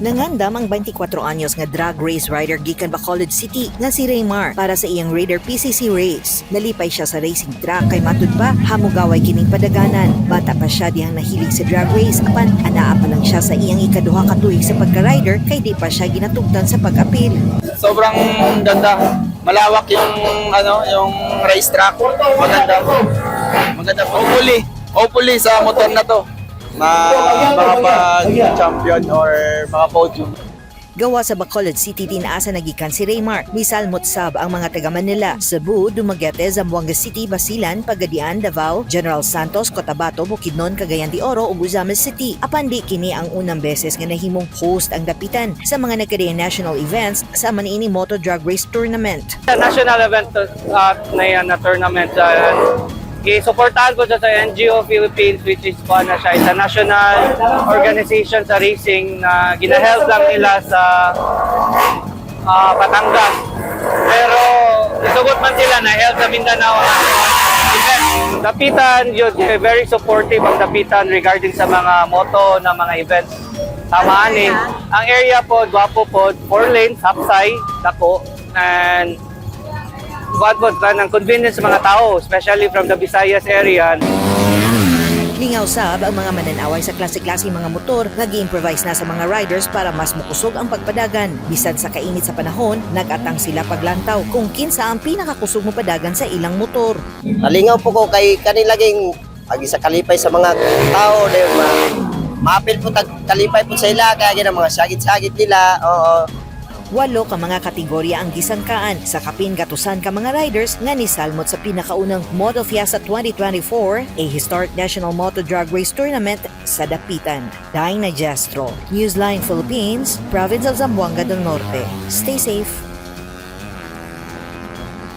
Nangandam ang 24 anyos nga drag race rider gikan Bacolod City nga si Raymar para sa iyang Raider PCC race. Nalipay siya sa racing track kay matud pa hamugaway kining padaganan. Bata pa siya dihang nahilig sa drag race, apan anaa pa lang siya sa iyang ikaduha ka tuig sa pagka-rider kay di pa siya ginatugtan sa pag-apil. Sobrang ganda. Malawak yung ano, yung racetrack. Maganda. Maganda. Hopefully, hopefully sa motor na to ma makapag-champion or maka-podium. Gawa sa Bacolod City din asa nagikan si Raymar. Misalmot sab ang mga taga Manila, Cebu, Dumaguete, Zamboanga City, Basilan, Pagadian, Davao, General Santos, Cotabato, Bukidnon, Cagayan de Oro ug Ozamiz City. Apan di kini ang unang beses nga nahimong host ang Dapitan sa mga nagkadiyang national events sa niini Moto Drag Race Tournament. Sa national event na yan na tournament, i-supportahan ko siya sa NGO Philippines, which is po na siya, is a national organization sa racing na gina-help lang nila sa Batangas. Pero isugot man sila na help sa Mindanao ang event. Dapitan, yun, very supportive ang Dapitan regarding sa mga moto na mga events. Tamaan eh. Ang area po, gwapo po, 4 lanes, hapsay, dako, and what po, ng convenience sa mga tao, especially from the Visayas area. Lingaw sab ang mga mananaway sa klase-klase mga motor nga gi-improvise na sa mga riders para mas mukusog ang pagpadagan. Bisan sa kainit sa panahon, nag-atang sila paglantaw kung kinsa ang pinakakusog mo padagan sa ilang motor. Nalingaw po ko kay kanilaging agi sa kalipay sa mga tao dayon ma maapil po tag kalipay po sa ila kaya gina mga sagit-sagit nila, oo. Walo ka mga kategorya ang gisangkaan sa kapin gatusan ka mga riders nga nisalmot sa pinakaunang Moto Fiesta 2024, a historic national moto drag race tournament sa Dapitan. Dinah Gestro, Newsline Philippines, Province of Zamboanga del Norte. Stay safe.